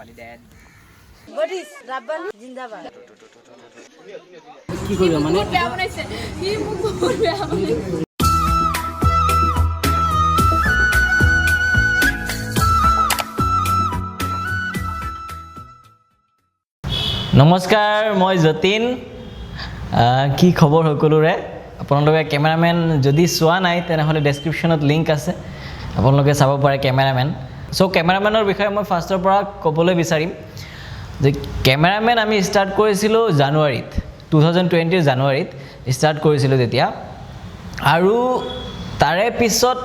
Rabbani dad. Buddies, Rabbani জিন্দাবাদ। কি কৰিবা মানে? বহুত বেয়া বনাইছে সি মোক, বহুত বেয়া বনাইছে। নমস্কাৰ, মই যতীন। কি খবৰ সকলোৰে? আপোনালোকে কেমেৰামেন যদি চোৱা নাই, তেনেহ'লে ডেছক্ৰিপশ্যনত লিংক আছে, আপোনালোকে চাব পাৰে কেমেৰামেন। চ' কেমেৰামেনৰ বিষয়ে মই ফাৰ্ষ্টৰ পৰা ক'বলৈ বিচাৰিম যে কেমেৰামেন আমি ষ্টাৰ্ট কৰিছিলোঁ জানুৱাৰীত, 2020ৰ জানুৱাৰীত ষ্টাৰ্ট কৰিছিলোঁ তেতিয়া। আৰু তাৰে পিছত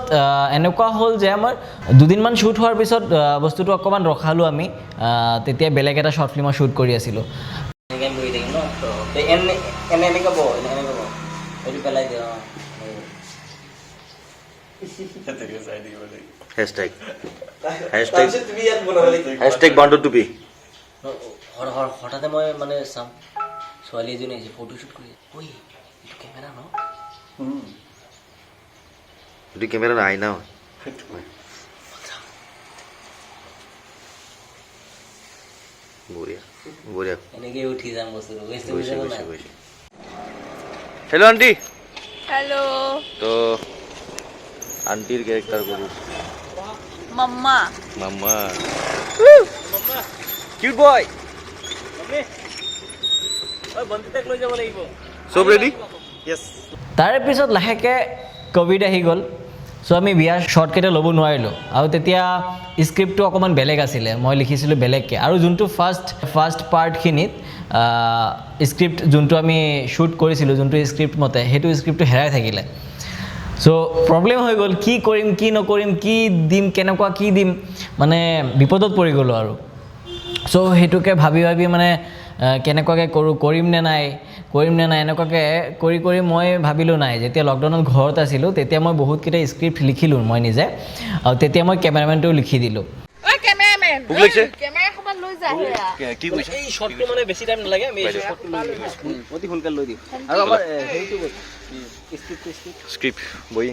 এনেকুৱা হ'ল যে আমাৰ দুদিনমান শ্বুট হোৱাৰ পিছত বস্তুটো অকণমান ৰখালোঁ আমি। তেতিয়া বেলেগ এটা শ্বৰ্ট ফিল্মৰ শ্বুট কৰি আছিলোঁ। এনেকৈ বহি থাকিম ন, তো এনে এনে এনেকৈ বহ, এনে এনেকৈ বহ, এইটো পেলাই দে। অঁ। হেছটেগ, হেছটেগ, হেছটেগ বান্দৰ টুপি। হঠাতে মই মানে চাম, ছোৱালী এজনী আহিছে, ফটোশ্বুট কৰি। ঐ, এইটো কেমেৰা ন? এইটো কেমেৰা নাই ন? বঢ়িয়া, বঢ়িয়া। এনেকৈ উঠি যাম বস্তুটো, গৈছে। গৈছে। গৈছে। গৈছে। নাই। গৈছে। Hello' aunty. হেল্ল'। তো আণ্টিৰ কেৰেক্টাৰ কৰোঁ। মাম্মা। মাম্মা, কিউট বয়। বন্দিতাক লৈ যাব লাগিব। চব ৰেডি? তাৰে পিছত লাহেকৈ ক'ভিড আহি গ'ল। চ' আমি বিয়াৰ শ্বৰ্টকেইটা ল'ব নোৱাৰিলোঁ। আৰু তেতিয়া স্ক্ৰিপ্টটো অকণমান বেলেগ আছিলে, মই লিখিছিলোঁ বেলেগকৈ। আৰু যোনটো ফাৰ্ষ্ট ফাৰ্ষ্ট পাৰ্টখিনিত স্ক্ৰিপ্ট যোনটো আমি শ্বুট কৰিছিলোঁ, যোনটো স্ক্ৰিপ্ট মতে, সেইটো স্ক্ৰিপ্টটো হেৰাই থাকিলে। চ' প্ৰব্লেম হৈ গ'ল, কি কৰিম, কি নকৰিম, কি দিম, কেনেকুৱা কি দিম, মানে বিপদত পৰি গ'লোঁ আৰু। চ' সেইটোকে ভাবি ভাবি মানে কেনেকুৱাকৈ কৰোঁ, কৰিম নে নাই, কৰিম নে নাই, এনেকুৱাকৈ কৰি কৰি মই ভাবিলোঁ নাই, যেতিয়া লকডাউনত ঘৰত আছিলোঁ, তেতিয়া মই বহুতকেইটা স্ক্ৰিপ্ট লিখিলোঁ মই নিজে আৰু তেতিয়া মই কেমেৰামেনটোও লিখি দিলোঁ। ঐ কেমেৰামেন। ভোক লাগিছে? কেমেৰা ক'ৰবাত লৈ যা সেয়া। কি কৈছে? এই শ্বটটো মানে বেছি টাইম নালাগে, আমি এই শ্বটটো লৈ দিম, অতি সোনকালে লৈ দিম। আৰু আমাৰ হেৰিটো স্ক্ৰিপ্ট, স্ক্ৰিপ্ট। স্ক্ৰিপ্ট বহি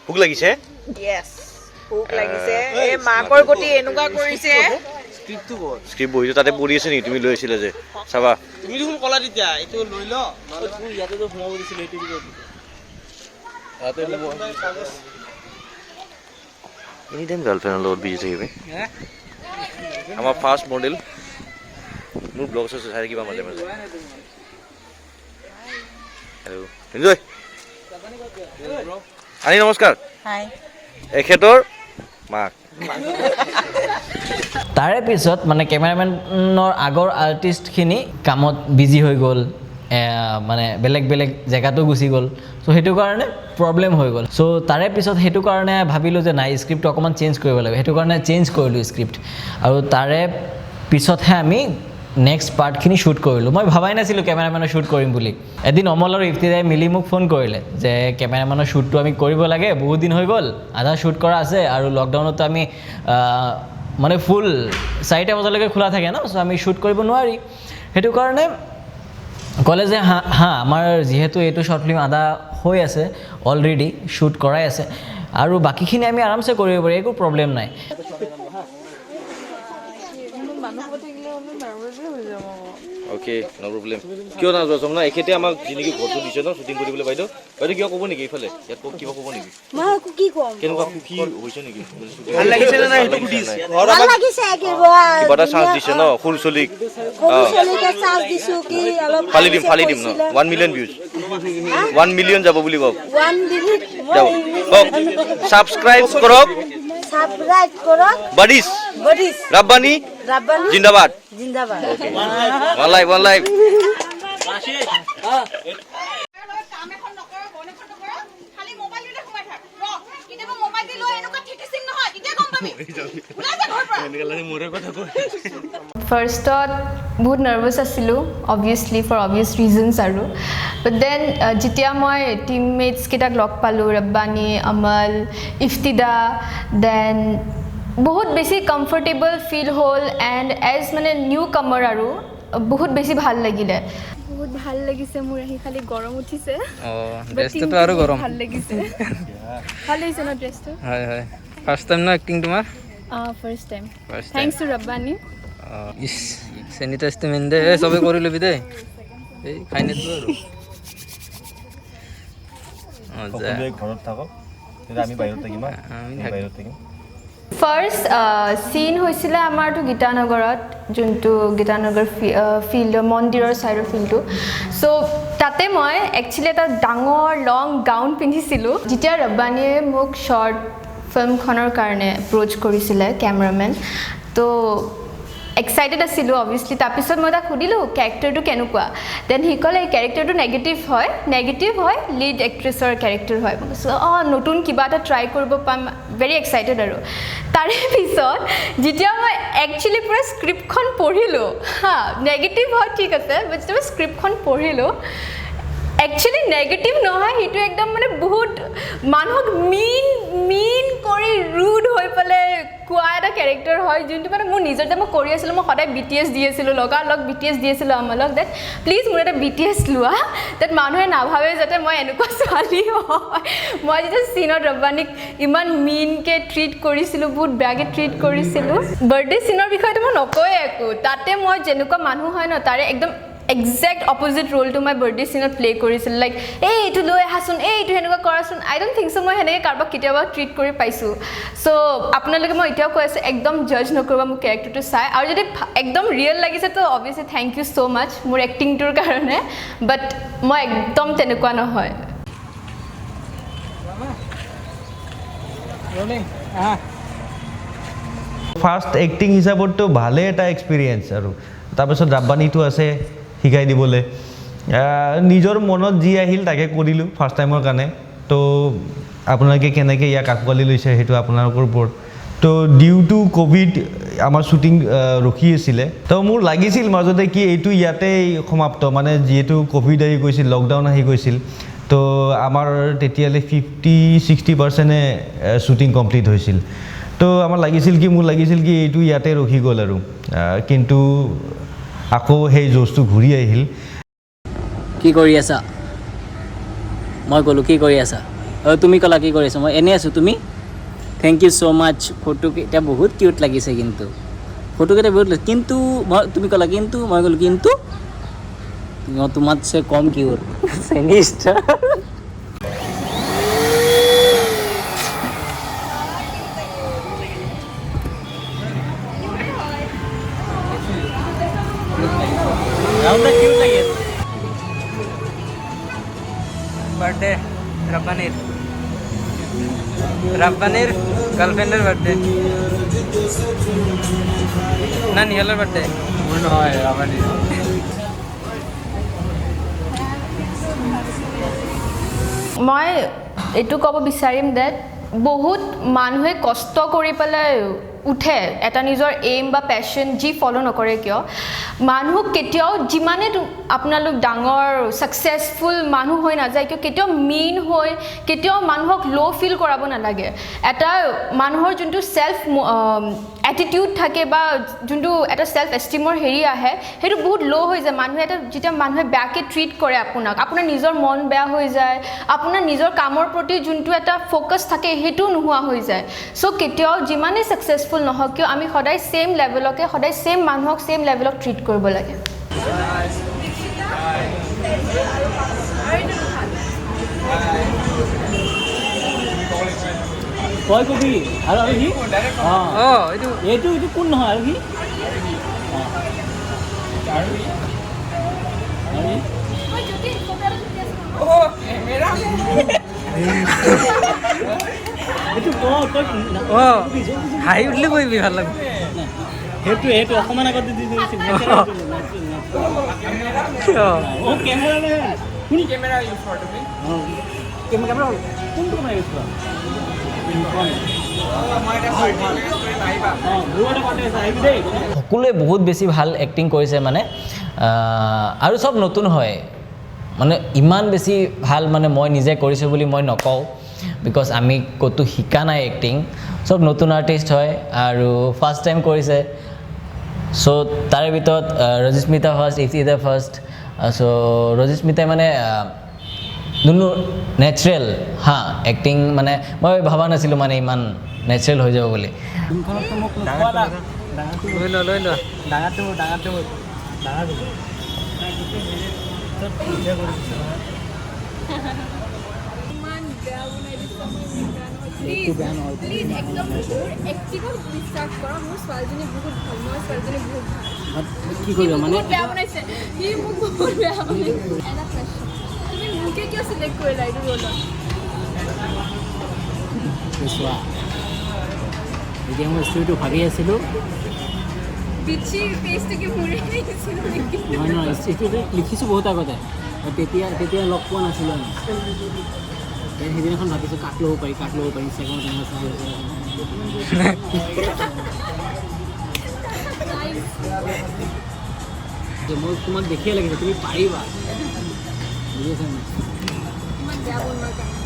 ভোক লাগিছে। য়েছ, ভোক লাগিছে। এই মাকৰ গতি এনেকুৱা কৰিছে। স্ক্ৰিপ্টটো ক'ত? স্ক্ৰিপ্ট বহিটো তাতে পৰি আছে নেকি? তুমি লৈ আহিছিলা যে, চাবা। তুমি দেখোন ক'লা তেতিয়া এইটো লৈ ল। তোৰ ইয়াতেতো সোমাব দিছিলে, সেইটো দিব। তাতে এনি টাইম গাৰ্লফ্ৰেণ্ডৰ লগত বিজি থাকিবি। আমাৰ ফাৰ্ষ্ট মডেল। মোৰ ব্লগ আছে, চাই থাকিবা মাজে মাজে। হেল্ল' এনজয় আনি, নমস্কাৰ। হাই। এখেতৰ মাক। তাৰে পিছত মানে কেমেৰামেনৰ আগৰ আৰ্টিষ্টখিনি কামত বিজি হৈ গ'ল, মানে বেলেগ বেলেগ জেগাতো গুচি গ'ল। চ' সেইটো কাৰণে প্ৰব্লেম হৈ গ'ল। চ' তাৰে পিছত সেইটো কাৰণে ভাবিলোঁ যে নাই, স্ক্ৰিপ্টটো অকণমান চেঞ্জ কৰিব লাগিব। সেইটো কাৰণে চেঞ্জ কৰিলোঁ স্ক্ৰিপ্ট আৰু তাৰে পিছতহে আমি নেক্সট পাৰ্টখিনি শ্বুট কৰিলোঁ। মই ভবাই নাছিলোঁ কেমেৰামেনৰ শ্বুট কৰিম বুলি। এদিন অমল আৰু ইফতিদাই মিলি মোক ফোন কৰিলে যে কেমেৰামেনৰ শ্বুটটো আমি কৰিব লাগে, বহুত দিন হৈ গ'ল, আধা শ্বুট কৰা আছে আৰু লকডাউনতো আমি মানে ফুল 4টা বজালৈকে খোলা থাকে ন, চ' আমি শ্বুট কৰিব নোৱাৰি। সেইটো কাৰণে ক'লে যে হা হা, আমাৰ যিহেতু এইটো শ্বৰ্ট ফিল্ম আধা হৈ আছে, অলৰেডি শ্বুট কৰাই আছে আৰু বাকীখিনি আমি আৰামছে কৰিব পাৰি, একো প্ৰব্লেম নাই। মানুহ থাকিলে অলপ নাৰ্ভাছে হৈ যাম আকৌ। অ'কে, ন' প্ৰব্লেম। কিয় নাযোৱা চব না? এখেতে আমাক যি নেকি ঘৰটো দিছে ন শ্বুটিং কৰিবলৈ। বাইদেউ, বাইদেউ, কিবা ক'ব নেকি? এইফালে ইয়াত কওক, কিবা ক'ব নেকি? মই একো কি ক'ম? কেনেকুৱা সুখী হৈছে নেকি? ভাল লাগিছে নে নাই সেইটো সুধিছ। ভাল লাগিছে কিবা। কিবা এটা চান্স দিছে ন সৰু ছোৱালীক। সৰু ছোৱালীকে চান্স দিছো কি অলপ। ফালি দিম, ফালি দিম ন। 1 million views, 1 million যাব বুলি কওক। 1 মিনিট। যাব কওক। ছাবস্ক্ৰাইব কৰক। সাবস্ক্ৰাইব কৰক। বাডিছ। বডিছ। ৰাব্বানী। ৰাব্বানী। জিন্দাবাদ। জিন্দাবাদ। One life, one life. কাম এখন নকৰ, বন এখন নকৰ, খালি মোবাইলটোতে সোমাই থাক। ৰ, কেতিয়াবা মোবাইলটো লৈ এনেকুৱা ঠেকিচিম নহয়, তেতিয়া গম পাবি। ওলাই যা ঘৰৰ পৰা। ফাৰ্ষ্টত বহুত নাৰ্ভাছ আছিলোঁ, অবভিয়াছলি, ফৰ অবভিয়াছ ৰিজনছ আৰু বাট then যেতিয়া মই টিমমেটছকেইটাক লগ পালোঁ, ৰব্বানী, অমল, ইফতিদা, then বহুত বেছি কমফৰ্টেবল ফিল হ'ল। এণ্ড এজ মানে নিউ কামাৰ আৰু বহুত বেছি ভাল লাগিলে। বহুত ভাল লাগিছে মোৰ আহি, খালি গৰম উঠিছে। অঁ। But ড্ৰেছটোতো teamটো আৰু বহুত গৰম। ভাল লাগিছে, ভাল লাগিছে ন ড্ৰেছটো? হয় হয়, ফাৰ্ষ্ট টাইম ন এক্টিং তোমাৰ? First time. First. Thanks to Rabbani. ইছ, চেনিটাইজটো মেইন দে। এই চবে কৰি ল'বি দেই। এই খাই নিদিব আৰু। মজা। সকলোৱে ঘৰত থাকক, তেতিয়া আমি বাহিৰত থাকিম হা? আমি আমি বাহিৰত থাকিম। ফাৰ্ষ্ট চিন হৈছিলে আমাৰতো গীতানগৰত, যোনটো গীতানগৰ ফিল্ডৰ মন্দিৰৰ ছাইডৰ ফিল্ডটো। চ' তাতে মই একচুৱেলি এটা ডাঙৰ লং গাউন পিন্ধিছিলোঁ। যেতিয়া ৰব্বানীয়ে মোক শ্বৰ্ট ফিল্মখনৰ কাৰণে এপ্ৰ'চ কৰিছিলে কেমেৰামেন, তো এক্সাইটেড আছিলোঁ অভিয়াছলি। তাৰপিছত মই তাক সুধিলোঁ কেৰেক্টাৰটো কেনেকুৱা। Then সি ক'লে এই কেৰেক্টাৰটো নেগেটিভ হয়, নেগেটিভ হয়, লিড এক্ট্ৰেছৰ কেৰেক্টাৰ হয়। মই কৈছোঁ অঁ, নতুন কিবা এটা ট্ৰাই কৰিব পাম, ভেৰি এক্সাইটেড। আৰু তাৰে পিছত যেতিয়া মই একচুৱেলি পূৰা স্ক্ৰিপ্টখন পঢ়িলোঁ, হা, নেগেটিভ হয় ঠিক আছে, বাট যেতিয়া মই স্ক্ৰিপ্টখন পঢ়িলোঁ, একচুৱেলি নেগেটিভ নহয়, সেইটো একদম মানে বহুত মানুহক মিন মিন কৰি ৰুড হৈ পেলাই কোৱা এটা কেৰেক্টাৰ হয়, যোনটো মানে মোৰ নিজৰ যে মই কৰি আছিলোঁ, মই সদায় বিটিএছ দি আছিলোঁ, লগালগ বিটিএছ দি আছিলোঁ আমালক that please মোৰ এটা বিটিএছ লোৱা, that মানুহে নাভাবে যাতে মই এনেকুৱা ছোৱালী হয়। মই যেতিয়া চিনত ৰব্বানীক ইমান মিনকৈ ট্ৰিট কৰিছিলোঁ, বহুত বেয়াকৈ ট্ৰিট কৰিছিলোঁ। বাৰ্থডে চিনৰ বিষয়েতো মই নকওঁৱেই একো। তাতে মই যেনেকুৱা মানুহ হয় ন, তাৰে একদম একজেক্ট অপজিট ৰোলটো মই বাৰ্থডে চিনত প্লে কৰিছিলোঁ। লাইক এই এইটো লৈ আহাচোন, এই এইটো সেনেকুৱা কৰাচোন। আই don't think চ' মই সেনেকৈ কাৰোবাক কেতিয়াবা ট্ৰিট কৰি পাইছোঁ। চ' আপোনালোকে, মই এতিয়াও কৈ আছোঁ, একদম জাজ নকৰিব মোৰ কেৰেক্টাৰটো চাই। আৰু যদি একদম ৰিয়েল লাগিছে তো obviously thank you so much মোৰ এক্টিংটোৰ কাৰণে, বাট মই একদম তেনেকুৱা নহয়। ফাৰ্ষ্ট এক্টিং হিচাপততো ভালেই এটা এক্সপিৰিয়েঞ্চ। আৰু তাৰপিছত ৰাব্বানীটো আছে শিকাই দিবলৈ। নিজৰ মনত যি আহিল তাকে কৰিলোঁ ফাৰ্ষ্ট টাইমৰ কাৰণে। তো আপোনালোকে কেনেকৈ ইয়াক আঁকোৱালি লৈছে সেইটো আপোনালোকৰ ওপৰত। তো ডিউ টু ক'ভিড আমাৰ শ্বুটিং ৰখি আছিলে। তো মোৰ লাগিছিল মাজতে কি এইটো ইয়াতেই সমাপ্ত, মানে যিহেতু ক'ভিড আহি গৈছিল, লকডাউন আহি গৈছিল। তো আমাৰ তেতিয়ালৈ 50-60 পাৰ্চেণ্টে শ্বুটিং কমপ্লিট হৈছিল। তো আমাৰ লাগিছিল কি, মোৰ লাগিছিল কি এইটো ইয়াতে ৰখি গ'ল আৰু কিন্তু আকৌ সেই জোচটো ঘূৰি আহিল। কি কৰি আছা? মই ক'লোঁ কি কৰি আছা? অঁ, তুমি ক'লা কি কৰি আছা? মই এনেই আছোঁ, তুমি? Thank you so much. ফটোকেইটা বহুত কিউট লাগিছে কিন্তু, ফটোকেইটা বহুত, কিন্তু মই, তুমি ক'লা কিন্তু, মই ক'লোঁ কিন্তু মই তোমাতছে কম কিউট চেনিষ্টাৰ। কিউট লাগি আছে। বাৰ্থডে, ৰব্বানীৰ ৰব্বানীৰ গাৰ্লফ্ৰেণ্ডৰ বাৰ্থডে না নিহালৰ বাৰ্থডে? মোৰ নহয়, ৰাবানীৰ। মই এইটো ক'ব বিচাৰিম that বহুত মানুহে কষ্ট কৰি পেলাই উঠে। এটা নিজৰ এইম বা পেশ্যন যি ফ'ল' নকৰে কিয়, মানুহক কেতিয়াও যিমানে আপোনালোক ডাঙৰ ছাকচেছফুল মানুহ হৈ নাযায় কিয়, কেতিয়াও মিন হৈ কেতিয়াও মানুহক ল' ফিল কৰাব নালাগে। এটা মানুহৰ যোনটো চেল্ফ এটিটিউড থাকে বা যোনটো এটা চেল্ফ এষ্টিমৰ হেৰি আহে, সেইটো বহুত ল' হৈ যায়। মানুহে এটা যেতিয়া মানুহে বেয়াকৈ ট্ৰিট কৰে আপোনাক, আপোনাৰ নিজৰ মন বেয়া হৈ যায়, আপোনাৰ নিজৰ কামৰ প্ৰতি যোনটো এটা ফ'কাছ থাকে সেইটোও নোহোৱা হৈ যায়। চ' কেতিয়াও যিমানেই ছাকচেছফুল নহওক কিয়, আমি সদায় ছেইম লেভেলকে, সদায় ছেইম মানুহক ছেইম লেভেলক ট্ৰিট কৰিব লাগে। তই কবি আৰু আৰু সি অঁ। অঁ, এইটো। এইটো এইটো কোন নহয় আৰু সি অঁ। আৰু সি? এইটো ক তই। অঁ, হাঁহি উঠিলে কৰিবি, ভাল লাগিব। সেইটো সেইটো অকণমান আগত দি দিছিল। অঁ। অ' কেমেৰামেন, কোন কেমেৰা ইউজ কৰা তুমি? অঁ, কেমেৰা কোনটো কেমেৰা ইউজ কৰা? অঁ, মোৰো এটা পাৰ্টি আছে, আহিবি দেই। সকলোৱে বহুত বেছি ভাল এক্টিং কৰিছে মানে আৰু চব নতুন হয়, মানে ইমান বেছি ভাল, মানে মই নিজে কৰিছোঁ বুলি মই নকওঁ, because আমি ক'তো শিকা নাই এক্টিং। চব নতুন আৰ্টিষ্ট হয় আৰু ফাৰ্ষ্ট টাইম কৰিছে। চ' তাৰে ভিতৰত ৰজিস্মিতা ফাৰ্ষ্ট, ইফতিদা ফাৰ্ষ্ট। চ' ৰজিস্মিতাই মানে যোনটো নেচাৰেল হা এক্টিং, মানে মই ভবা নাছিলোঁ মানে ইমান নেচাৰেল হৈ যাব বুলি। লৈ ল, লৈ ল। প্লিজ একদম মোৰ এক্টিঙত বিশ্বাস কৰা, মোৰ ছোৱালীজনী বহুত ভাল, মই ছোৱালীজনী বহুত ভাল। কি কৰিব মানে বহুত বেয়া বনাইছে সি, মোক বহুত বেয়া বনাইছে। এটা কুৱেশ্যন, তুমি মোকে কিয় চিলেক্ট কৰিলা এইটো ৰোলত? চোৱা, যেতিয়া মই ষ্টৰিটো ভাবি আছিলোঁ, বিচিৰ ফেচটো কি মোৰে দিছিল নেকি? নহয় নহয়, ষ্টৰিটো লিখিছোঁ বহুত আগতে, তেতিয়া তেতিয়া লগ পোৱা নাছিলোঁ আমি। Then সেইদিনাখন ভাবিছোঁ কাক ল'ব পাৰি, কাক ল'ব পাৰি। ইনষ্টাগ্ৰামত এনেকুৱা চাই আছোঁ যে মই তোমাক দেখিয়ে লাগিছে তুমি পাৰিবা, বুজিছা নাই? ইমান বেয়া বনোৱাৰ কাৰণে।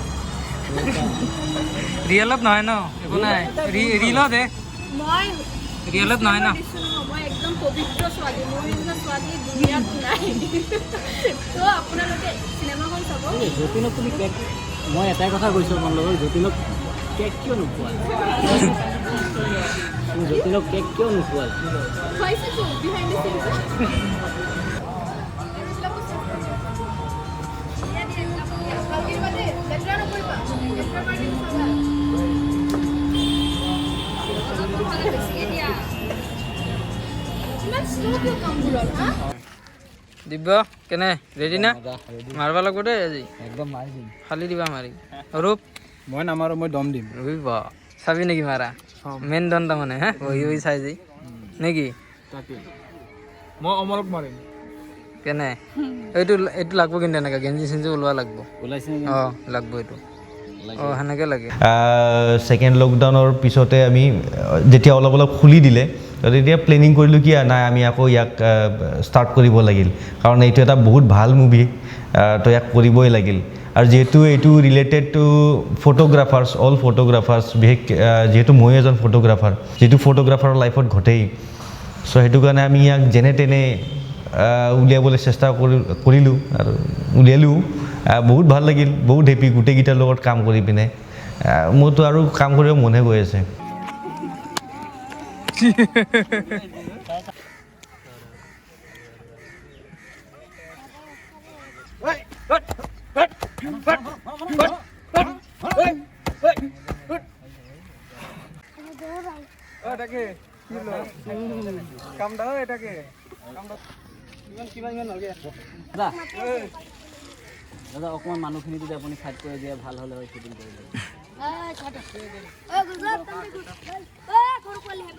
ৰিয়েলত নহয় ন, একো নাই, ৰিলত হে। মই ৰিয়েলত নহয় ন? দিছোঁ নহয়, মই একদম পবিত্ৰ ছোৱালী, মোৰ নিচিনা ছোৱালী দুনিয়াত নাই। ত' আপোনালোকে চিনেমাখন চাব। এই যতীনক তুমি কেক, মই এটাই কথা কৈছোঁ আপোনালোকক, যতীনক কেক কিয় নোখোৱা? তুমি যতীনক কেক কিয় নোখোৱা? খুৱাইছোতো বিহাইণ্ড the scenes. লেতেৰা নকৰিবা, লেতেৰা কৰি চাবা। অলপ নহ'লে বেছিকে দিয়া। ইমান শ্ল' কিয় কামবোৰত হা? দিব্য কেনে, ৰেডি না? মাৰবা লাগব দেই আজি। একদম মাৰি দিম। ফালি দিবা মাৰি। ৰূপ। মই নামাৰো, মই দম দিম। ৰবিব চাবি নেকি মাৰা? মেইন দন তাৰমানে হা, বহি বহি চাই যি নেকি? তাকে। মই অমলক মাৰিম। কেনে এইটো এইটো লাগব কিন্তু, এনেকা গেঞ্জি চেঞ্জি ওলোৱা লাগব। ওলাইছে নেকি? অঁ, লাগব এইটো, অঁ, সেনেকে লাগে। ছেকেণ্ড লকডাউনৰ পিছতে আমি যেতিয়া অলপ অলপ খুলি দিলে, তো তেতিয়া প্লেনিং কৰিলোঁ কি নাই, আমি আকৌ ইয়াক ষ্টাৰ্ট কৰিব লাগিল, কাৰণ এইটো এটা বহুত ভাল মুভি, তো ইয়াক কৰিবই লাগিল। আৰু যিহেতু এইটো related to photographers, all photographers, বিশেষ যিহেতু ময়ো এজন ফটোগ্ৰাফাৰ, যিটো ফটোগ্ৰাফাৰৰ লাইফত ঘটেই, চ' সেইটো কাৰণে আমি ইয়াক যেনে তেনে উলিয়াবলৈ চেষ্টা কৰিলোঁ আৰু উলিয়ালোঁ। বহুত ভাল লাগিল, বহুত হেপী গোটেইকেইটাৰ লগত কাম কৰি পিনে। মোৰতো আৰু কাম কৰিব মনহে গৈ আছে। দাদা দাদা, অকণমান মানুহখিনি যদি আপুনি ছাইড কৰি দিয়ে ভাল হ'লে হয়, শ্বুটিং কৰিলে।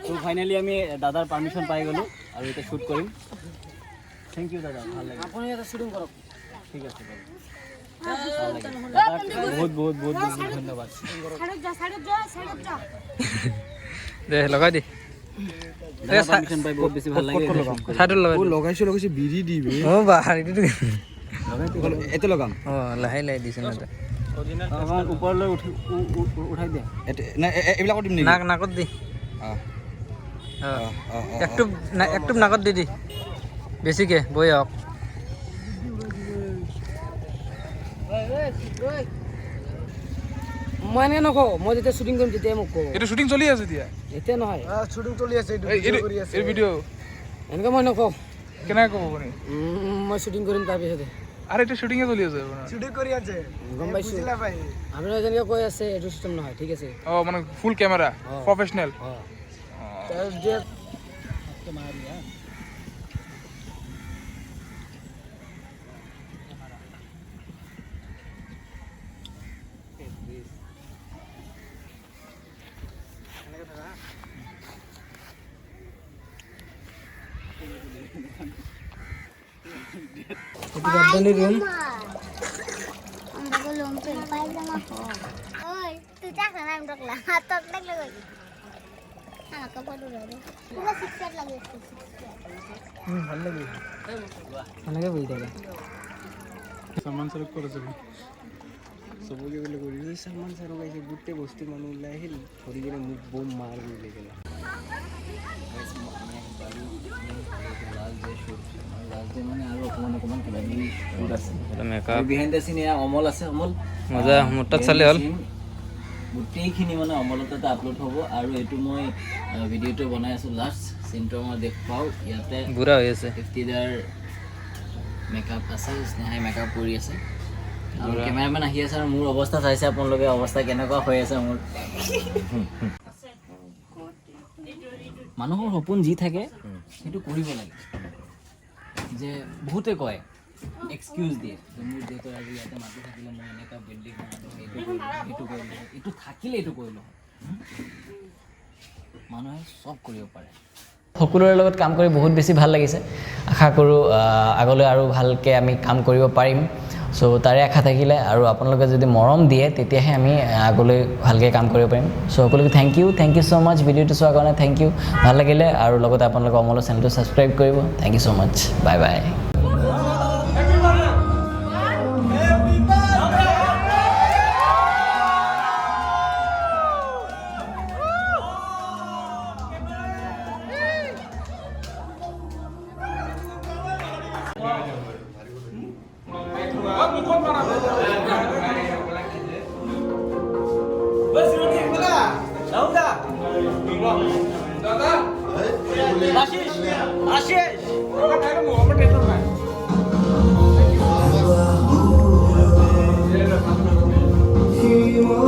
ত' ফাইনেলি আমি দাদাৰ পাৰ্মিশ্যন পাই গ'লোঁ আৰু এতিয়া শ্বুট কৰিম। Thank U দাদা, ভাল লাগিল। আপুনি এটা শ্বুটিং কৰক। ঠিক আছে বাৰু, ভাল লাগিল। দাদাক বহুত বহুত বহুত বহুত ধন্যবাদ। দে, লগাই দি। দাদাৰ পাৰ্মিশ্যন পাই বহুত বেছি ভাল লাগিল, এতিয়া shoot কৰিম। ছাইডত লগাই দি। লগাইছো, লগাইছো, বিৰি দিবি। অঁ বা, এইটোতো এইটো লগাম। অঁ, লাহে লাহে দিছে ন। অকণমান ওপৰলৈ উঠি উঠাই দিয়া। নাই, এইবিলাকত দিম নেকি? নাক নাকত দি। অঁ। অঁ। অঁ। একটোপ না, একটোপ নাকত দি দি বেছিকে বৈ আহক। মই এনেকে নকওঁ, মই যেতিয়া শ্বুটিং কৰিম তেতিয়াই মোক ক'ব। এইটো শ্বুটিং চলি আছে এতিয়া। এতিয়া নহয়। শ্বুটিং চলি আছে, এইটো এই ভিডিঅ' কৰি আছে। এই ভিডিঅ' এনেকে মই নকওঁ। কেনেকৈ ক'ব আপুনি? মই শ্বুটিং কৰিম তাৰপিছতে। আৰে, এইটো শ্বুটিঙে চলি আছে আপোনাৰ। শ্বুটিং কৰি আছে। গম পাইছোঁ। বুজিলা ভাই? আপোনালোকে যেনেকে কৈ আছে এইটো চিষ্টেম নহয়, ঠিক আছে। অঁ, মানে ফুল কেমেৰা, প্ৰফেচনেল। অঁ। তাৰপিছত এইটো ৰাব্বানীৰ ৰুম। ওই তুই চাক না, আমি টকলা টক লাগলে কই আমাকে ফটো দে, পুরো সিক্স প্যাক লাগে, সিক্স প্যাক। ভাল লাগে সেনেকে বহি থাকে। সলমান ছাৰক ক'ত আছে? চবকে বোলে কৰি চলমান ছাৰক আহিছে, গোটেই বস্তি মানুহ ওলাই আহিল, ধৰি কিনে মোক বম মাৰ বুলি গ'লে। লাষ্ট ডে মানে আৰু অকণমান অকণমান কিবা কিবি শ্বুট আছে। মেকআপ। বিহাইণ্ড the চিন এয়া অমল আছে, অমল। মজা, মোৰ তাত চালে হ'ল। গোটেইখিনি মানে অমলৰ তাতে আপলোড হ'ব। আৰু এইটো মই ভিডিঅ'টো বনাই আছোঁ, লাষ্ট চিনটো মই দেখুৱাওঁ। ইয়াতে বুঢ়া হৈ আছে। ইফতিদাৰ মেকআপ আছে, স্নেহাই মেকআপ কৰি আছে আৰু কেমেৰামেন আহি আছে। আৰু মোৰ অৱস্থা চাইছে আপোনালোকে, অৱস্থা কেনেকুৱা হৈ আছে মোৰ। মানুহৰ সপোন যি থাকে সেইটো কৰিব লাগে। যে বহুতে কয়, এক্সকিউজ দিয়ে যে মোৰ দেউতাৰ আজি ইয়াতে মাটি থাকিলে মই এনেকুৱা বিল্ডিং বনালোঁ, এইটো কৰিলোঁ, সেইটো কৰিলোঁ, এইটো থাকিলে এইটো কৰিলোঁ। মানুহে চব কৰিব পাৰে। সকলোৰে লগত কাম কৰি বহুত বেছি ভাল লাগিছে। আশা কৰোঁ আগলৈ আৰু ভালকৈ আমি কাম কৰিব পাৰিম। চ' তাৰে আশা থাকিলে আৰু আপোনালোকে যদি মৰম দিয়ে তেতিয়াহে আমি আগলৈ ভালকৈ কাম কৰিব পাৰিম। চ' সকলোকে thank you, thank you so much. ভিডিঅ'টো চোৱাৰ কাৰণে thank U, ভাল লাগিলে। আৰু লগতে আপোনালোকে অমলৰ চেনেলটো ছাবস্ক্ৰাইব কৰিব। Thank you so much, bye bye. দাদা।